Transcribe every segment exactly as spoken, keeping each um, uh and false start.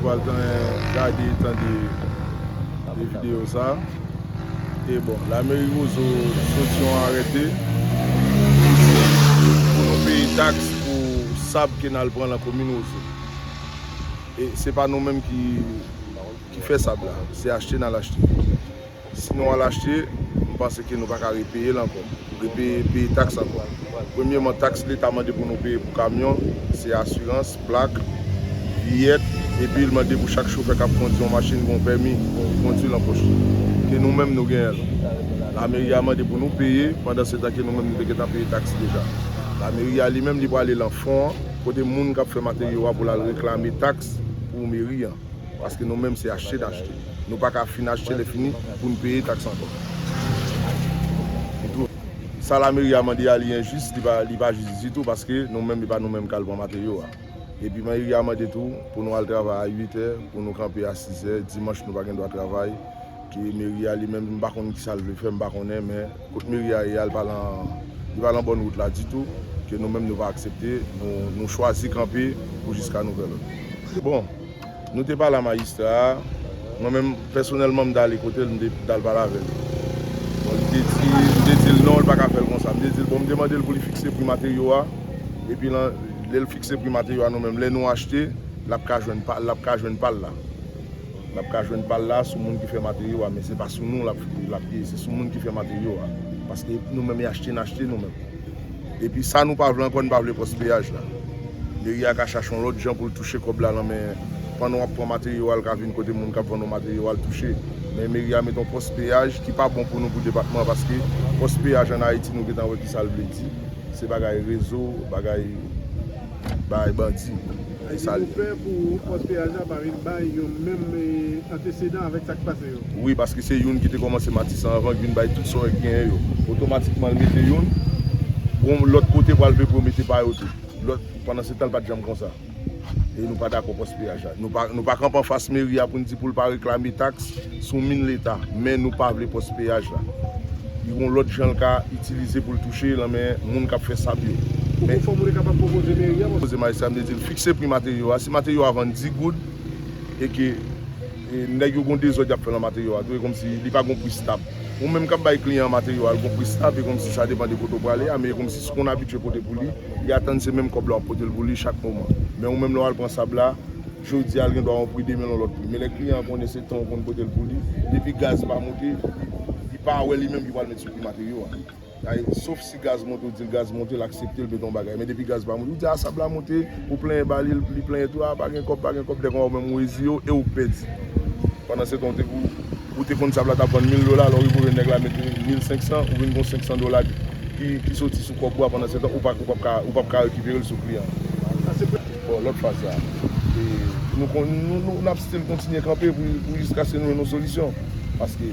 Pral gade e tande de videyo sa. E bon, lameri Wozo soti yon arete pou nou peye taks pou sab ke n al pran nan komin Wozo. E se pa nou menm ki, ki fè sab la, se achte n al achte. Si nou al achte, m panse ke nou pa ka repeye l ankò. Repeye, peye taks ankò. Premyeman, taks leta mande pou nou peye pou kamyon, se asirans, plak, viyèt, epi l mande pou chak chofè k ap kondui yon machin gen yon pèmi pou kondui l an poch li. Ke nou menm nou genyen l. Lameri a mande pou nou peye, pandan se tan ke nou menm nou te gentan peye taks deja. Lameri a li menm li prale lan fon an, kote moun k ap fè materyo a pou l al reklame taks pou meri an. Paske nou menm se achte n achte. Nou pa ka fin achte lè fini pou n peye taks ankò. Ou twouve? Sa lameri a mande a li enjis, li pa, li pa jis ditou paske nou menm, e pa nou menm k al pran materyo a. Epi meri a mande tou pou nou al travay a uit è, pou nou kanpe a sis è, dimanch nou pa gen dwa travay. Ke meri a li menm, m pa konn kisa l vle fè, m pa konnen, men kot meri a ye a, li pa lan, li pa lan bòn wout la ditou, ke nou menm nou pa aksepte, nou, nou chwazi kanpe pou jiska nouvèl òd. Bon, nou te pale a majistra a, mwen menm pèsonèlman m t ale kote l, m te, m t al pale avè l. Bon, li te di, m te di l non, l pa ka fè l konsa. M te di l, bon, m te mande l pou li fikse pri materyo a, epi lan, lè l fikse pri materyo a nou menm, lè nou achte, l ap ka jwenn pa, l ap ka jwenn pa l la. L ap ka jwenn pa l la sou moun ki fè materyo a, men se pa sou nou l ap, l ap ye, se sou moun ki fè materyo a. Paske nou menm, e achte n achte nou menm. Epi sa nou pa vle ankò, n pa vle pòs peyaj la. Meri a ka chache yon lòt jan pou l touche kòb la nan men, pandan w ap pran materyo a, l ka vin kote moun k ap vann ou materyo a, l touche. Men meri a met yon pòs peyaj ki pa bon pou nou, pou depatman an, paske pòs peyaj ann Ayiti, nou gentan wè kisa l vle di. Se bagay rezo, bagay, bagay bandi. E sa l ye. Ou pè pou pòs peyaj la pa vin bay yon menm, eh, antesedan avèk sa k pase yo? Wi, paske se youn ki te kòmanse Matisan anvan, ki vin bay tout sa w wè k genyen yo. Otomatikman, l mete youn, bon, lòt kote pral vle pou yo mete pa yo tou. Lòt, pandan se tan, l pa t janm konsa. E nou pa dakò pòs peyaj la. Nou pa, nou pa kanpe anfas meri a pou n di pou l pa reklame taks sou min leta, men nou pa vle pòs peyaj la. Li gon lòt jan l ka itilize pou l touche lan men moun k ap fè sab yo. Ou konn fòm ou te kapab pwopoze meri a? Pwopoze majistra, m te di l fikse pri materyo a. Si materyo a vann dis goud, e ke, e, nèg yo gon dezòd y ap fè lan materyo a tou, e kòmsi li pa gon pri stab. Ou menm k ap bay kliyan an materyo a, l gon pri stab, e kòmsi sa depann de kote w prale a, men e kòmsi si w konn abitye pote pou li, li atann se menm kòb la w ap pote l pou li chak moman. Men ou menm lè w al pran sab la, jodi a l gen dwa yon pri, demen l yon lòt pri. Men lè kliyan an konnen se tan w konn pote l pou li, depi gaz pa monte, li, li pa wè li menm ki pral met sou pri materyo a. Ay, sof si gaz monte, ou di l gaz monte, l aksepte, l mete yon bagay. Men depi gaz pa monte, ou di a sab la monte, ou plenyen ba li, li plenyen tou, a pa gen kòb, pa gen kòb, lè konsa ou menm ou reziye w e ou k pèdi. Pandan se tan ou te, ou, ou te konn sab la t ap vann mil dola, lè w rive w jwenn nèg la mete mil senk san, ou vin gon senk san dola ki, ki soti sou kòb ou a, pandan se tan ou pa, ou p ap ka, ou p ap ka rekipere l sou kliyan an. Bon, lòt faz sa, e, nou kon-, nou, nou, n ap still kontinye kanpe pou, pou jiskaske nou jwenn yon solisyon. Paske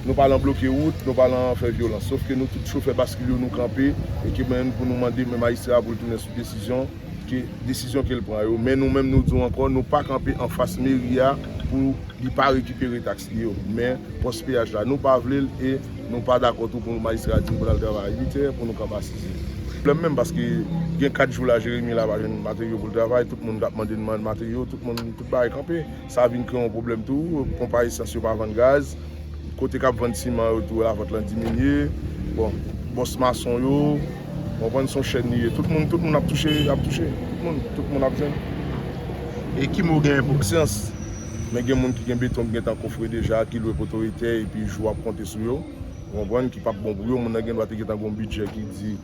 nou pa lan bloke wout, nou pa lan fè vyolans. Sof ke nou tout chofè baskil yo, nou kanpe, e ke menm pou nou mande men majistra a pou l tounen sou desizyon, ke desizyon ke l pran yo. Men nou menm, nou di w ankò, nou pa kanpe anfas meri a pou li pa rekipere taks li yo. Men pòs peyaj la, nou pa vle l e nou pa dakò tou pou majistra a di n pou n al travay a uit è, pou nou kanpe a sis è. Pwoblèm menm, paske gen kat jou la, Jeremi la pa jwenn materyo pou l travay, tout moun t ap mande n man-, materyo, tout moun, tout bagay kanpe. Sa vin kreye yon pwoblèm tou, ponp a esans yo pa vann gaz, kote k ap vann siman yo tou, lavant lan diminye. Bon, bòs mason yo, w konprann, se yon chèn li ye. Tout moun, tout moun ap touche, ap touche. Tout moun, tout moun ap jwenn. E ki mo w genyen pou pasyans? Men gen moun ki gen beton ki gentan kofre deja, ki lwe potoretè, epi jou ap konte sou yo. Ou konprann, ki p ap bon pou yo. Moun nan gen dwa te gentan gen yon bidjè ki di,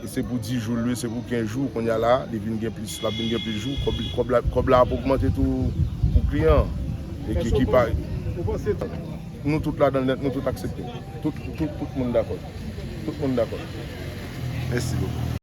e se pou dis jou l lwe, se pou kenz jou, kounye a la, li vin gen plis, l ap vin gen plis jou, kòb, kòb la, kòb la ap ogmante tou pou kliyan an. E ki, ki pa. Ou panse nou tout ladan l nèt, nou tout aksepte. Tout, tout, tout moun dakò. Tout moun dakò. Mèsi bokou.